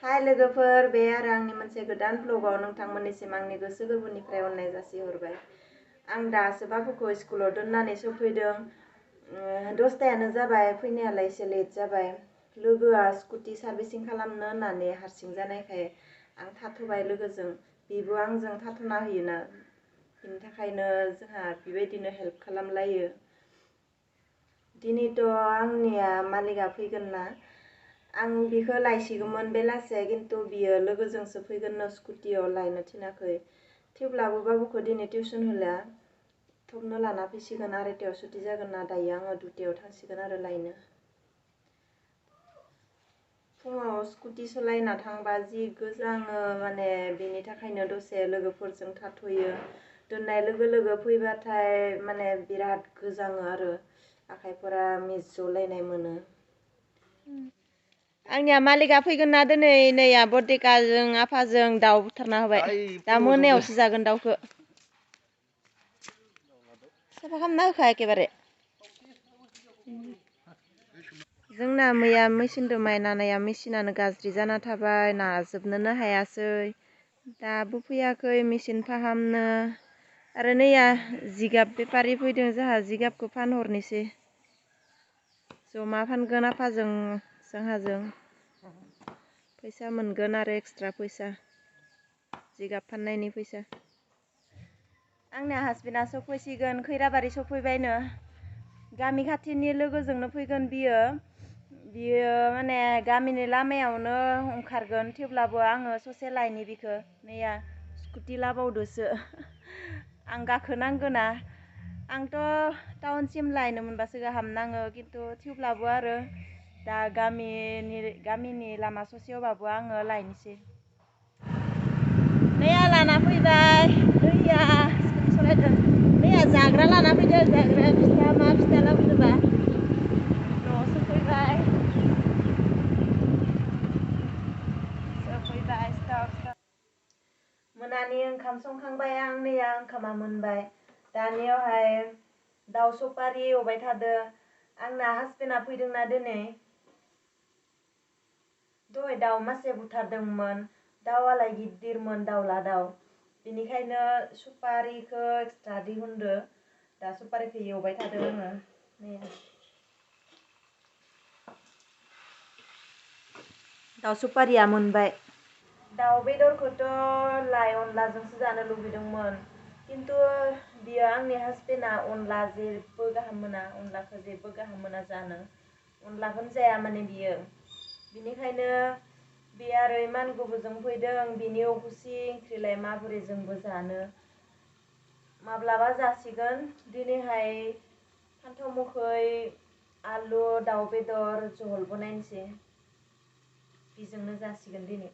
हाय लोगोफोर, बे आरो आंनि मोनसे गोदान ब्लगाव नोंथांमोननिसिम आंनि गोसो गोरबोनिफ्राय अननाय जासिहरबाय। आं दासो बाबुखौ स्कुलाव दोननानै सफैदों। 10टायानो जाबाय, फैनायालाय एसे लेट जाबाय। लोगोआ स्कुटि सार्भिसिं खालामनो होननानै हारसिं जानायखाय आं थाथ'बाय लोगोजों। बेबो आंजों थाथ'ना होयोना, बिनि थाखायनो जोंहा बेबायदिनो हेल्प खालामलायो। दिनैथ' आंनिया मालिकआ फैगोन ना, आं बिखौ लायसिगौमोन बेलासे, किन्तु बियो लोगोजोंसो फैगोननो स्कुटियाव लायनो थिनाखै। थेवब्लाबो बाबुखौ दिनै टिउसन होला, थबनो लाना फैसिगोन। 2टायाव सुटि जागोन ना, दायो आङो 2टायाव थांसिगोन आरो लायनो। फुङाव स्कुटि सालायना थांबा जि गोजाङो, माने बेनि थाखायनो दसे लोगोफोरजों थाथ'यो। दोननाय लोगो लोगो फैबाथाय माने बिराद गोजाङो आरो आखाइफोरा मिज'लायनाय मोनो। आंनिया मालिकआ फैगोन ना दिनै, नै बरदेकाजों आफाजों दाउ बुथारना होबाय। दा मोनायावसो जागोन दाउखौ। साफा खालामना होखा एखेबारे। जोंना मैया मेचिनदो माइ नानाया मेचिनानो गाज्रि जाना थाबाय, नाजोबनोनो हायासै। दाबो फैयाखै मेचिन फाहामनो। आरो नैया जिगाब बेफारि फैदों, जोंहा जिगाबखौ फानहरनोसै। जमा फानगोन आफाजों जोंहाजों। फैसा मोनगोन आरो एक्सट्रा फैसा, जिगाब फाननायनि फैसा। आंनिया हासबेन्डआ सफैसिगोन, खैराबारि सफैबायनो। गामि खाथिनि लोगोजोंनो फैगोन बियो माने गामिनि लामायावनो ओंखारगोन। थेवब्लाबो आङो ससे लायनि बिखौ। नैया स्कुटि लाबावदोसो। आं गाखोनांगोना। आंथ' टाउनसिम लायनो मोनबासो गाहाम नाङो, किन्तु थेवब्लाबो आरो दा गामिनि लामा ससेयावबाबो आङो लायनोसै। नैया लाना फैबाय दैया, स्कुटि सालायदों। नैया जाग्रा लाना फैदों, जाग्रा फिथा, मा फिथा लाबोदोंबा। न'आव सफैबाय। मोनानि ओंखाम संखांबाय आं, नैया ओंखामा मोनबाय। दानियावहाय दाउ सपारि एवबाय थादो। आंना हासबेन्डआ फैदोंना दिनै, दहाय दाउ मासे बुथारदोंमोन। दाउआलाय गिदिरमोन, दाउला दाउ। बेनिखायनो सुपारिखौ एक्सट्रा दिहुनदो। दा सुपारिखौ एवबाय थादों आङो। दाउ सुपारिया मोनबाय। दाउ बेदरखौथ' अनलाजोंसो जानो लुबैदोंमोन, किन्तु बियो आंनि हासबेन्डआ अनला जेबो गाहाम मोना, अनलाखौ जेबो गाहाम मोना जानो। अनलाखौनो जाया माने बियो। बिनिखायनो बे आरो इमान गोबावजों फैदों, बिनि अखुसि ओंख्रिलाय माबोरै जोंबो जानो। माब्लाबा जासिगोन। दिनैहाय फान्थाव मोखै, आलु, दाउ बेदर जहल बनायनोसै। बेजोंनो जासिगोन दिनै।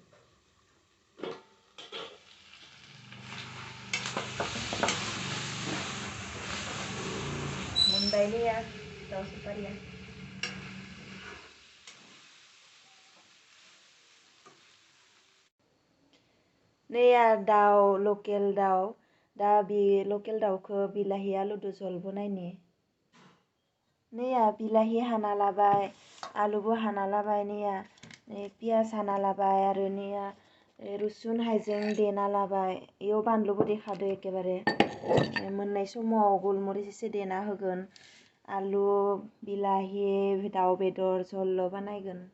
मोनबाय नैया दाउ सुपारिया। नैया दाउ, लकेल दाउ। दा बे लकेल दाउखौ बिलाहि आलुदो जहल बनायनि। नैया बिलाहि हाना लाबाय, आलुबो हाना लाबाय। नैया पियाज हाना लाबाय, आरो नैया रुसुन हाइजें देना लाबाय। इयाव बानलुबो देखादो एखेबारे। मोननाय समाव गलमरिस एसे देना होगोन। आलु, बिलाहि, दाउ बेदर जहल बानायगोन।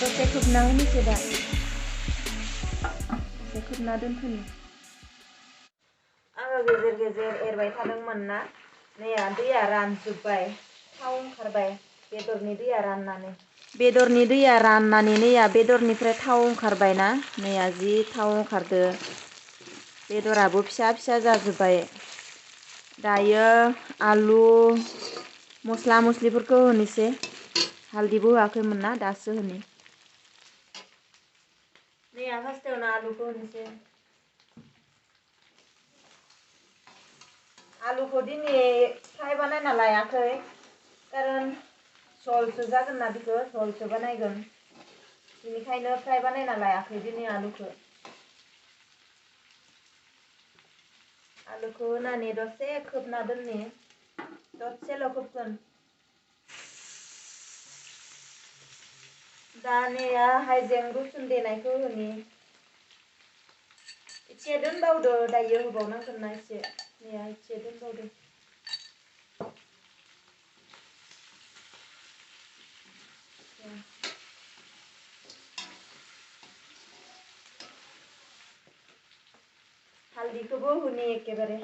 दसे खोबना होनोसै दा, दसे खोबना दोनथ'नि। आङो गेजेर गेजेर एरबाय थादोंमोन ना, नैया दैया रानजोब्बाय, थाव ओंखारबाय। बेदरनि दैया राननानै नैया बेदरनिफ्राय थाव ओंखारबायना, नैया जि थाव ओंखारदो। बेदराबो फिसा फिसा जाजोब्बाय। दायो आलु, मस्ला मस्लिफोरखौ होनोसै हालदैबो होआखैमोन ना दासो होनि नै आं फार्स्टआवनो आलुखौ होनोसै आलुखौ दिनै फ्राय बानायना लायाखै कारन झलसो जागोन ना बेखौ झलसो बानायगोन बेनिखायनो फ्राय बानायना लायाखै दिनै आलुखौ आलुखौ होनानै दसे खोबना दोननि दसेल' खोबगोन दा नै हाइजें रुसुन देनायखौ होनि एसे दोनबावदो दायो होबावनांगोन ना एसे नै एसे दोनबावदो हालदैखौबो होनि एकेबारे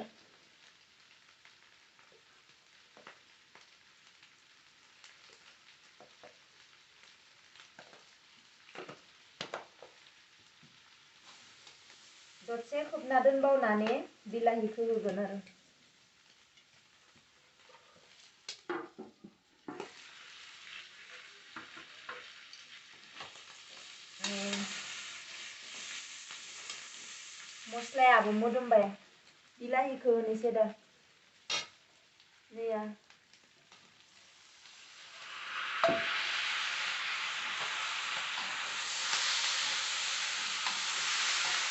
दसे खोबना दोनबावनानै बिलाहिखौ होगोन आरो मस्लायाबो मोदोमबाय बिलाहिखौ होनोसै दा नैया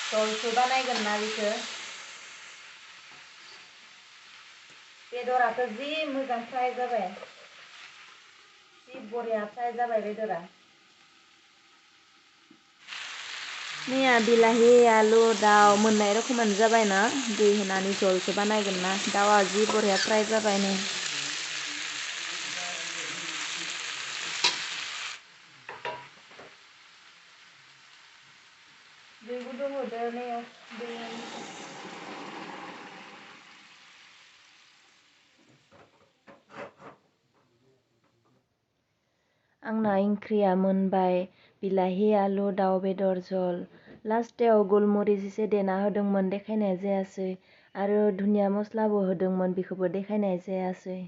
झलसो बानायगोन ना बेखौ बेदराथ' जि मोजां फ्राय जाबाय जि बरिया फ्राय जाबाय बेदरा नैया बिलाहि आलु दाउ मोननाय रखमानो जाबायना दै होनानै झलसो बानायगोन ना दाउआ जि बरिया फ्राय जाबाय नै दै गुदुं होदो नै दै आंना ओंख्रिया मोनबाय बिलाहि आलु दाउ बेदर झल लास्टाव गलमरिस एसे देना होदोंमोन देखायनाय जायासै आरो धुनिया मस्लाबो होदोंमोन बेखौबो देखायनाय जायासै